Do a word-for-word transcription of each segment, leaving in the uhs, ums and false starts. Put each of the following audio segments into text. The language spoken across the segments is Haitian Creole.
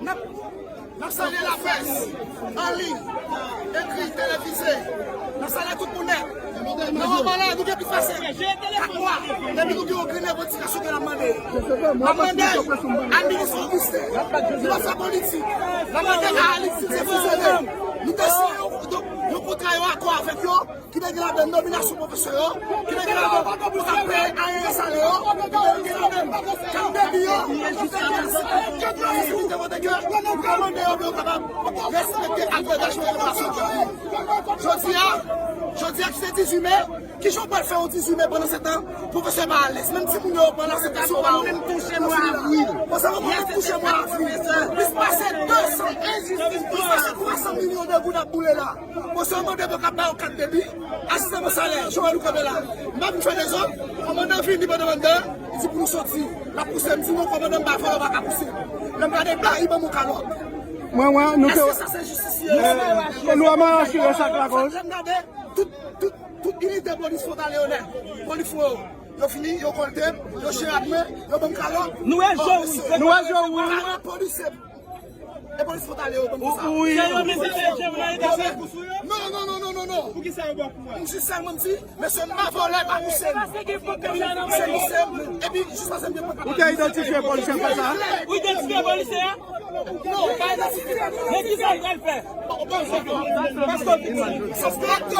N ap, n ap salye laprès, an liy, ekri, televize. N ap salye tout moun nèt. Nan moman la, nou gen plis pase kat mwa depi nou gen yon grenn revandikasyon ke n ap mande. N ap mande a minis Augustin, nou pa fè politik. N ap mande a Alix Sylvestre Fils-Aimé, nou te siyen yon, yon kontra, yon akò avèk yo, ki te gen ladan nominasyon pwofesè yo, ki te gen ladan pou sa peye ayen salè yo, ki te gen ladan kat debi yo, ki te gen posibilite kote ke nou ka mande yo pou yo kapab respekte ak angajman yo pran sou yo. Jodi a, jodi a ki se dizuit me, kijan w pral fè yon dizuit me pandan se tan pwofesè pa alèz? Menm timoun yo pran lakseptasyon pa yo. Menm touche mwa avril. Bon, sa va menm touche mwa avril. Plis pase de san, plis pase twa san milyon de goud ap boule la. Bon, se yon mande pou yo ka ba yo kat debi, asistan pou salè, Joël ou kanpe la. M pa vin fè dezòd, kòmandan vini pandan manda, li di pou nou soti. L ap pouse m, di non, kòmandan m pa fè, yo pa ka pouse m. Lè m gade blan, li ban m yon kalòt. Mwen, mwen, nou te... Èske sa se jistis ye? Mwen, mwen, mwen, mwen, mwen, mwen, mwen, tout, tout, tout inite polis fwontalye yo nèt. Polis yo, yo vini, yo kolte m, yo chire ak mwen, yo ban m kalòt. Nou wè je w, nou wè je w, wi. Kalòt polis se E polis fwontalye yo konn konsa. Wi. Se yo menm ki te jere nan eta sa. Non, non, non, non, non, non. Poukisa yo ba w kou a? M jis sèlman di, mesye, m pa vòlè, pa pouse m. Se pouse m, epi jis pase m gen pòt. Ou te idantifye polisye konsa? Ou idantifye polisye a? Non, pa identifye. Men ki sa l pral fè?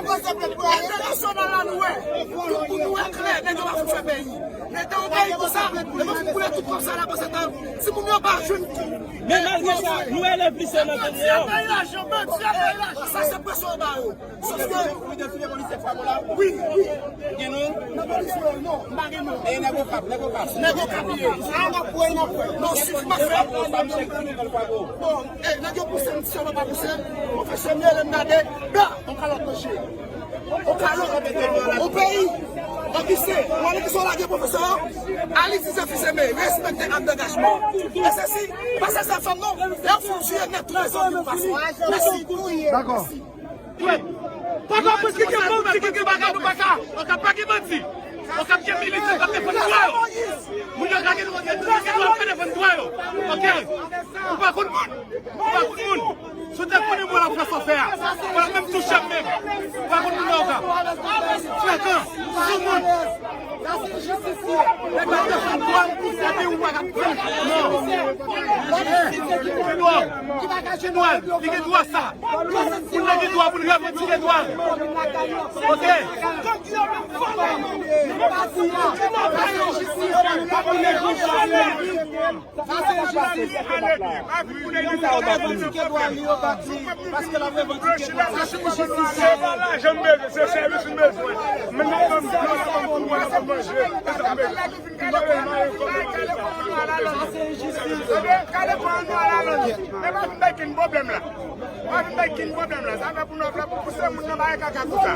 Paske entènasyonal la nou wè. Tout moun nou wè klè, nèg yo pa fout fè peyi. Nèg yo peyi konsa, nèg yo fout boule tout kòb sa la pandan se tan. Timoun yo pa jwenn kou. Men malgre sa, nou elèv lisè nan peyi an. Sa se presyon anba yo. Sòske wi, wi. Gen non? Nan polis mwen, non, m pa gen non. E nèg Okap, nèg Okap. Nèg Okap ye. Sa n ap wè, n ap wè. Non, si m ap fè. Sa m chèche nan l pa bon. Bon, e, nèg yo pouse m, si yo pa pouse m, pwofesè m ye, lè m gade, ba, on kalòt manje. On kalòt, on peyi, on kise, on ale kise, on lage pwofesè, ali ti zafiseme, respekte ak degajman. E se si, pa se sa fè m non, lè yo fin tiye nèt, tout zanmi pase. Mèsi. Dakò. Dwèt. Pa gen manti, ki gen manti, ki gen bagay, nou pa ka. Okap pa gen manti. Okap gen milis, Okap defann dwa yo. Moun yo ka gen, gen dwa, pa defann dwa yo. Oke? Ou pa konn moun. Ou pa konn moun. Si w te konnen mwen, w ap fè sa w fè a. W ap menm touche m menm. Ou pa konn moun nan Okap. Frekan. Sou moun. Sa se jistis li ye. Nèg la defann dwa l, epi ou pa ka pran. Non. Li gen dwa. Li gen dwa sa. Moun nan gen dwa pou l revandike dwa l. Oke. Sa se jistis. Li revandike dwa li yo, paske l ap revandike dwa li. Sa se jistis. Se pa lajan m bezwen, se sèvis m bezwen. Men nan fanm, nan fanm pou mwen, nan fanm manje, se sa m bezwen. Gade kòman nou al alonje. Gade kòman nou al alonje. Men pa vin bay kenn pwoblèm la. Pa vin bay kenn pwoblèm la. Sa fè pou nou ap la pou pouse moun nan bay kaka konsa.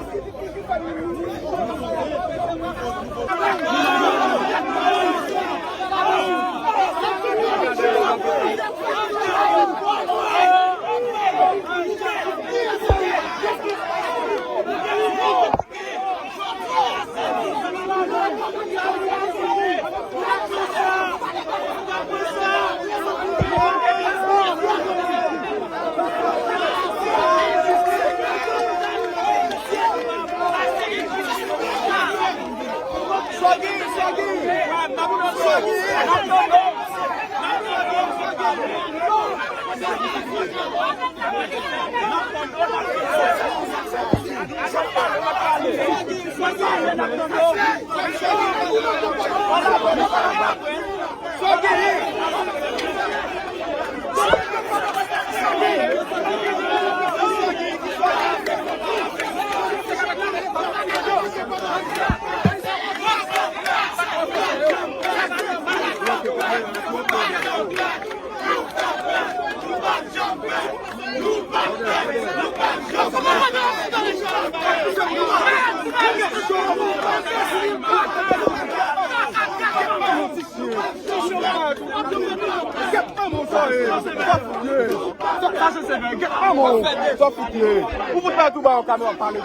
Ou fout bay tou ba yon kamera pale.